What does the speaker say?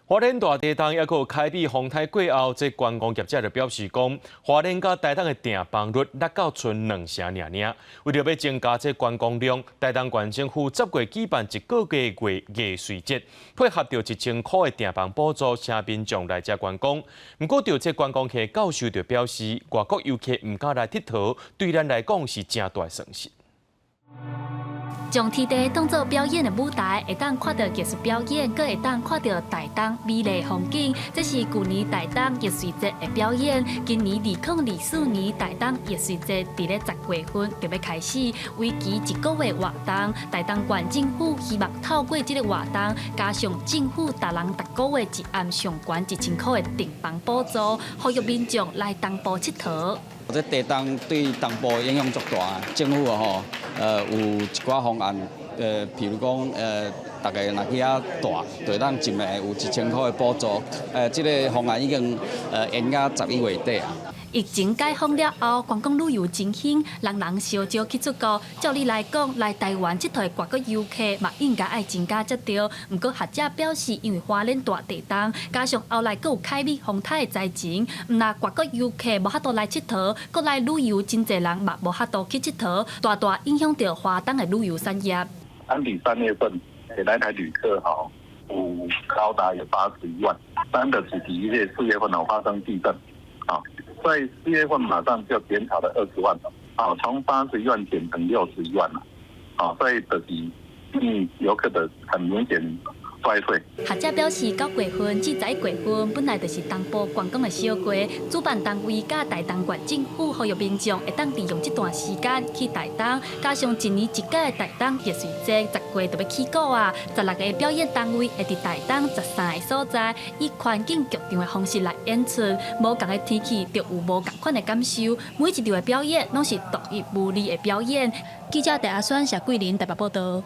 花蓮大地動抑閣海美風颱過後，這觀光業者就表示講，花蓮佮台東的訂房率落到賰兩成爾爾。為著欲增加這觀光量，台東縣政府10月舉辦一個月月藝穗節，配合著1000箍的訂房補助，請民眾來遮觀光。毋過，著這觀光客教授就表示，外國遊客毋敢來𨑨迌，對咱來講是誠大損失。將天地當做表演的舞台，會當看到藝術表演，閣會當看到台東美麗風景。這是舊年台東藝穗節的表演。今年2024年台東藝穗節佇咧10月份就欲開始，為期一個月活動。台東縣政府希望透過這個活動，加上政府逐人逐個月一暗上懸1000箍的訂房補助，呼籲民眾來東部𨑨迌。這地動對東部影響足大，政府吼，有一寡方案，譬如講，逐家若去遐蹛，就會當一暝有1000箍的補助，這个方案已經延到11月底啊。疫情解封了後，觀光旅遊真興，人人相招去出國。照理來講，來台灣𨑨迌的外國遊客嘛應該愛增加才對。毋過學者表示，因為花蓮大地動，加上後來閣有海美風颱的災情，毋但外國遊客無法度來𨑨迌，國內旅遊真濟人嘛無法度去𨑨迌，大大影響著花東的旅遊產業。單佇3月份，來台旅客吼有高達有81萬，單的是第一月4月份哦發生地震，啊。在4月份馬上就減少了20萬了，啊，從81萬減成61萬了，啊，所以就是遊客的很明顯衰退。學者表示，9月份至11月份本來就是東部觀光的小季，主辦單位佮台東縣政府呼籲民眾會當利用這段時間去台東，加上一年一屆的台東藝穗節，10月就欲起鼓啊！16個表演單位會佇台東13個所在，以環境劇場的方式來演出，無仝的天氣就有無仝款的感受。每一場的表演攏是獨一無二的表演。記者鄭阿宣、謝桂林台北報導。